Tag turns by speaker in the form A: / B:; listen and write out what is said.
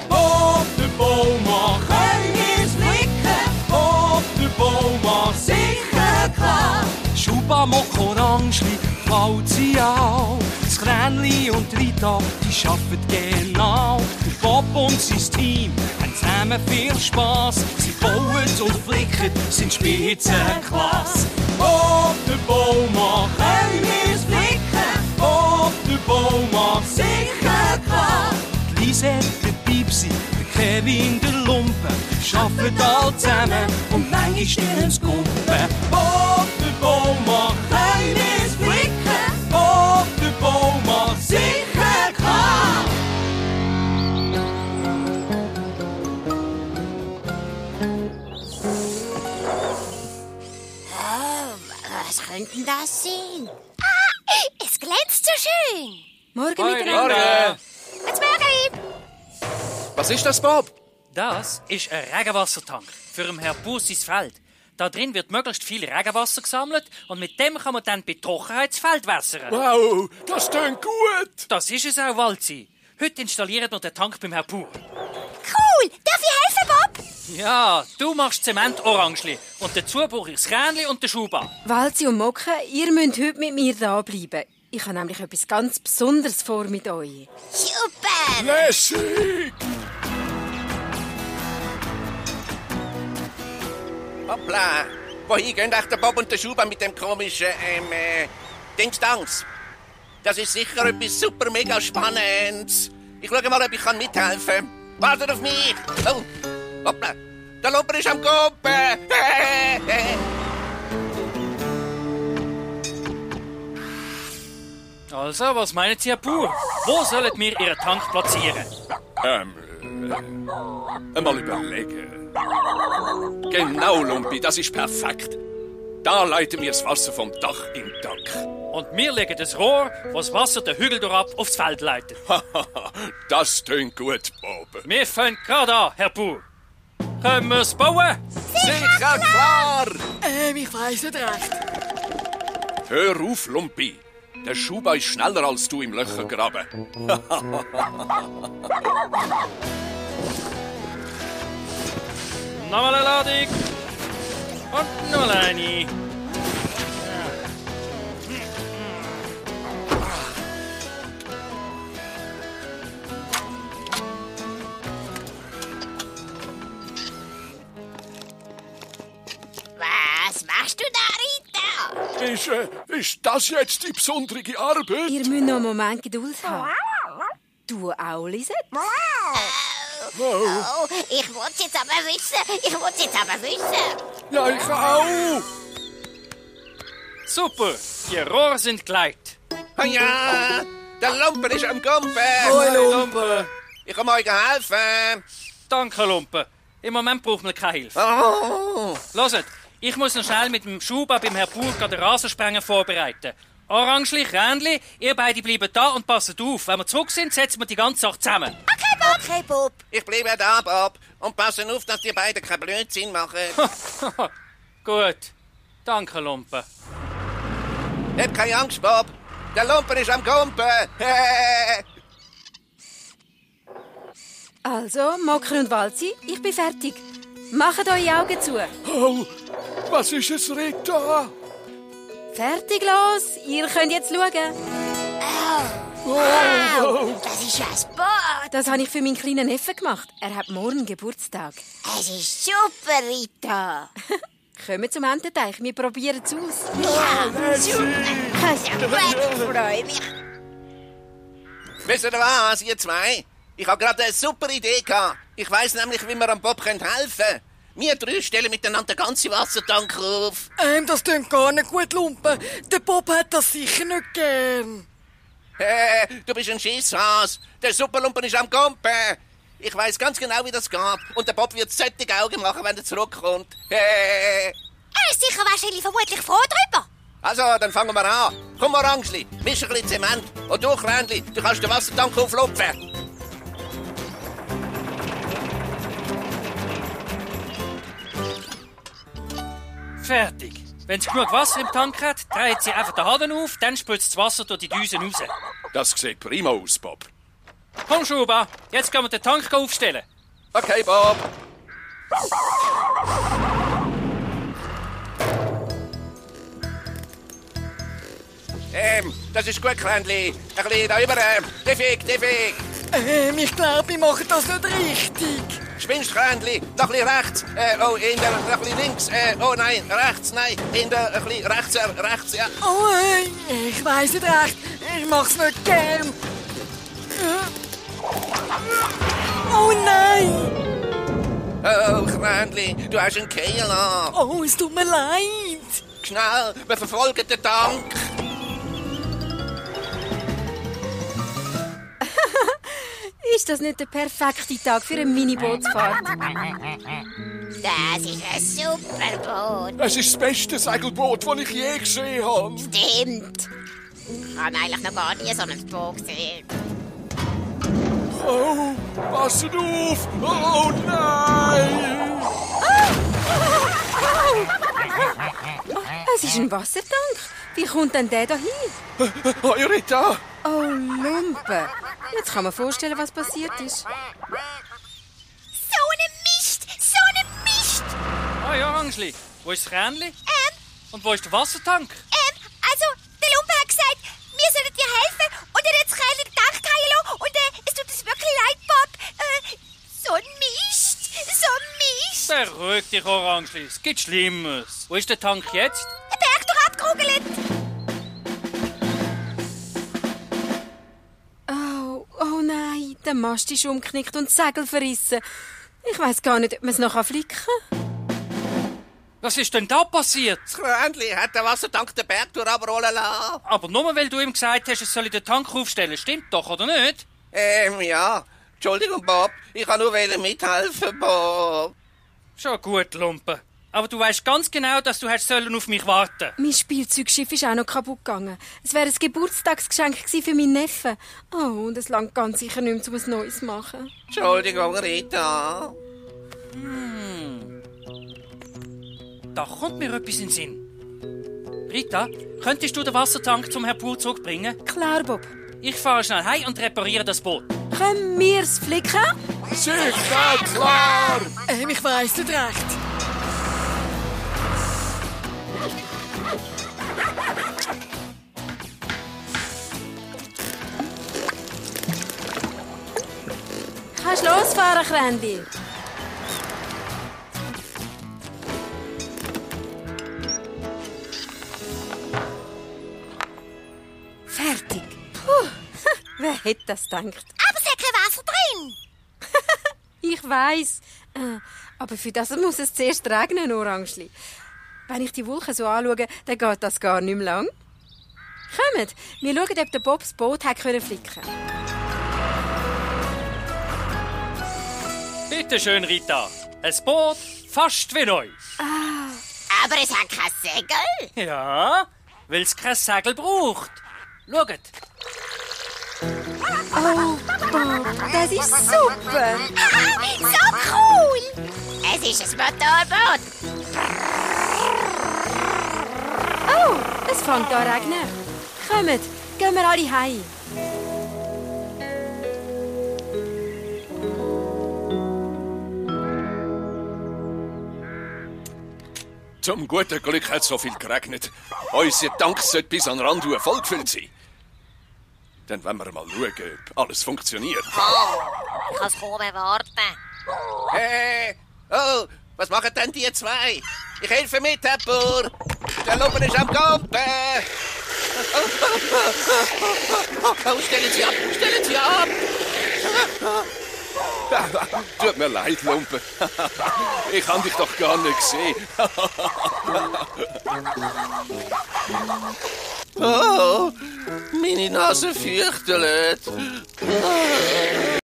A: Op de Boma können wir's flicken, op de Boma sicher klar. Schuba, Mock, Orangeli, Walzi auch. Das Kränli und Rita, die arbeiten genau. Der Bob und sein Team haben zusammen viel Spass. Sie bauen und flicken, sind Spitzenklasse. Op de Boma können wir's flicken, op de Boma sicher klar. Die Lisette, der Pipsi, der Kevin, der Lumpen, arbeiten alle zusammen und manchmal stillen's Kumpen. Op de Boma können wir's flicken, op de Boma sicher klar.
B: Was könnte denn das sein? Ah, es glänzt so schön.
C: Morgen miteinander.
D: Morgen.
B: Jetzt Morgen.
D: Was ist das, Bob?
E: Das ist ein Regenwassertank für den Herrn Bussis Feld. Da drin wird möglichst viel Regenwasser gesammelt und mit dem kann man dann bei Trockenheit das Feld wässern.
D: Wow, das klingt gut.
E: Das ist es auch, Walzi. Heute installiert man den Tank beim Herrn Pur.
B: Cool. Darf ich helfen, Bob?
E: Ja, du machst Zement Orangeli und dazu brauche ich das Krähnli und den Schuba.
C: Walzi und Mocke, ihr müsst heute mit mir da bleiben. Ich habe nämlich etwas ganz Besonderes vor mit euch.
B: Super.
D: Lässig.
F: Hoppla. Wohin gehen echt der Bob und der Schuba mit dem komischen, Dingstangs? Das ist sicher etwas super mega Spannendes. Ich schaue mal, ob ich mithelfen kann. Wartet auf mich. Oh, hoppla. Der Lumper ist am Kuppen.
E: Also, was meinen Sie, Herr Pur? Wo sollen wir Ihren Tank platzieren?
D: Mal überlegen. Genau, Lumpi, das ist perfekt. Da leiten wir das Wasser vom Dach in den Tank.
E: Und wir legen das Rohr, das das Wasser den Hügel durchab aufs Feld leitet.
D: Das klingt gut, Bob.
E: Wir fangen gerade an, Herr Pur. Können wir es bauen?
F: Sicher klar.
C: Ich weiss nicht recht.
D: Hör auf, Lumpi. Der Schuba ist schneller als du im Löcher graben.
E: Nochmal eine Ladung. Und nochmal eine.
B: Was machst du da, Rita?
D: Ist das jetzt die besondere Arbeit?
C: Ihr müsst noch einen Moment Geduld haben. Du auch, Lisette?
B: Oh, ich wollte jetzt aber wissen.
D: Ja, ich auch.
E: Super, die Rohre sind geleitet.
F: Oh ja, der Lumper ist am Kumpen.
E: Lumpe.
F: Ich kann euch helfen.
E: Danke, Lumpe. Im Moment braucht man keine Hilfe.
F: Oh.
E: Hört, ich muss noch schnell mit dem Schuba beim Herrn Pur den Rasensprengen vorbereiten. Orangeli, Krähnli, ihr beide bleiben da und passt auf. Wenn wir zurück sind, setzen wir die ganze Sache zusammen.
B: Okay, Bob.
F: Ich bleibe da, Bob. Und passen auf, dass die beiden keinen Blödsinn machen.
E: Gut. Danke, Lumpe.
F: Hab keine Angst, Bob. Der Lumper ist am Kumpen.
C: Also, Mocker und Walzi, ich bin fertig. Macht eure Augen zu.
D: Oh, was ist es, Rita?
C: Fertig los, ihr könnt jetzt schauen.
B: Wow, das ist ja ein Boot.
C: Das habe ich für meinen kleinen Neffen gemacht. Er hat morgen Geburtstag.
B: Es ist super, Rita.
C: Kommen zum Ententeich, wir probieren es aus.
B: Ja, super. Ich freue mich.
F: Wisst ihr was, ihr zwei? Ich habe gerade eine super Idee gehabt. Ich weiss nämlich, wie wir am Bob helfen können. Wir drei stellen miteinander den ganzen Wassertank auf.
G: Das klingt gar nicht gut, Lumpe. Der Bob hat das sicher nicht gern.
F: Du bist ein Schisshas. Der Superlumpen ist am Kumpen. Ich weiss ganz genau, wie das geht. Und der Bob wird solche Augen machen, wenn er zurückkommt.
B: Er ist sicher wahrscheinlich vermutlich froh drüber.
F: Also, dann fangen wir an. Komm, Orangeli, misch ein bisschen Zement. Und du, Krähnli, du kannst den Wassertank auflupfen.
E: Fertig. Wenn sie genug Wasser im Tank hat, dreht sie einfach den Hahn auf, dann spült das Wasser durch die Düsen raus.
D: Das sieht prima aus, Bob.
E: Komm, Schuba, jetzt gehen wir den Tank aufstellen.
D: Okay, Bob.
F: Das ist gut, Krändli. Ein bisschen da über. Defig.
G: Ich glaube, ich mache das nicht richtig.
F: Spinnst, Krändli. Noch ein bisschen rechts. Hinter, noch ein bisschen links. Nein, rechts, nein. Hinter, ein bisschen rechts, ja.
G: Oh, ich weiss nicht recht. Ich mach's nicht gern. Oh nein!
F: Oh, Krändli, du hast einen Kehler.
G: Oh, es tut mir leid.
F: Schnell, wir verfolgen den Tank.
C: Ist das nicht der perfekte Tag für eine Minibootsfahrt?
B: Das ist ein super Boot.
A: Es ist das beste Segelboot, das ich je gesehen habe.
B: Stimmt. Ich habe eigentlich noch gar nie so ein Boot gesehen.
A: Oh, passet auf! Oh nein!
C: Es ist ein Wassertank. Wie kommt denn der da hin?
A: Hoi, Rita!
C: Oh, Lumpe. Jetzt kann man vorstellen, was passiert ist.
B: So ein Mist!
E: Hey, Orangelie, wo ist das Krähnli? Und wo ist der Wassertank?
B: Also, der Lumpe hat gesagt, wir sollen dir helfen und er hat das Kerl den Tank fallen lassen und es tut uns wirklich leid, Bob. So ein Mist!
E: Beruhig dich, Orangelie, es gibt Schlimmes. Wo ist der Tank jetzt?
B: Der Berg doch abgerugelt.
C: Oh nein, der Mast ist umgeknickt und das Segel verrissen. Ich weiss gar nicht, ob man es noch flicken kann.
E: Was ist denn da passiert?
F: Das Krändli hat den Wassertank den Berg abrollen lassen.
E: Aber nur weil du ihm gesagt hast, es soll den Tank aufstellen. Stimmt doch, oder nicht?
F: Ja. Entschuldigung, Bob. Ich kann nur mithelfen, Bob.
E: Schon gut, Lumpe. Aber du weißt ganz genau, dass du hättest auf mich warten sollen.
C: Mein Spielzeugschiff ist auch noch kaputt gegangen. Es wäre ein Geburtstagsgeschenk für meinen Neffen. Oh, und es langt ganz sicher nicht mehr, um ein neues zu machen.
F: Entschuldigung, Rita.
E: Da kommt mir etwas in den Sinn. Rita, könntest du den Wassertank zum Herrn Pur zurückbringen?
C: Klar, Bob.
E: Ich fahre schnell heim und repariere das Boot.
C: Können wir es flicken?
A: Sicher, klar!
G: Ich weiss nicht recht.
C: Kannst losfahren, Krändli? Fertig. Puh, wer hätte das gedacht?
B: Aber es hat kein Wasser drin.
C: Ich weiss. Aber für das muss es zuerst regnen, Orangeli. Wenn ich die Wolken so anschaue, dann geht das gar nicht mehr lang. Kommt, wir schauen, ob der Bob das Boot hat flicken können.
E: Bitte schön, Rita. Ein Boot fast wie neu.
B: Aber es hat kein Segel.
E: Ja, weil es kein Segel braucht. Schaut.
C: Oh, Bob, das ist super.
B: So cool. Es ist ein Motorboot.
C: Oh, es fängt an zu regnen. Kommt, gehen wir alle heim.
D: Zum guten Glück hat so viel geregnet. Unser Tank sollte bis an den Rand vollgefüllt sein. Dann wollen wir mal schauen, ob alles funktioniert.
B: Ich kann es kaum erwarten.
F: Was machen denn die zwei? Ich helfe mit, Herr Pur. Der Lumpen ist am Gampen. Oh, stellen Sie ab.
D: Tut mir leid, Lumpen. Ich habe dich doch gar nicht gesehen.
F: Oh, meine Nase fürchtelt.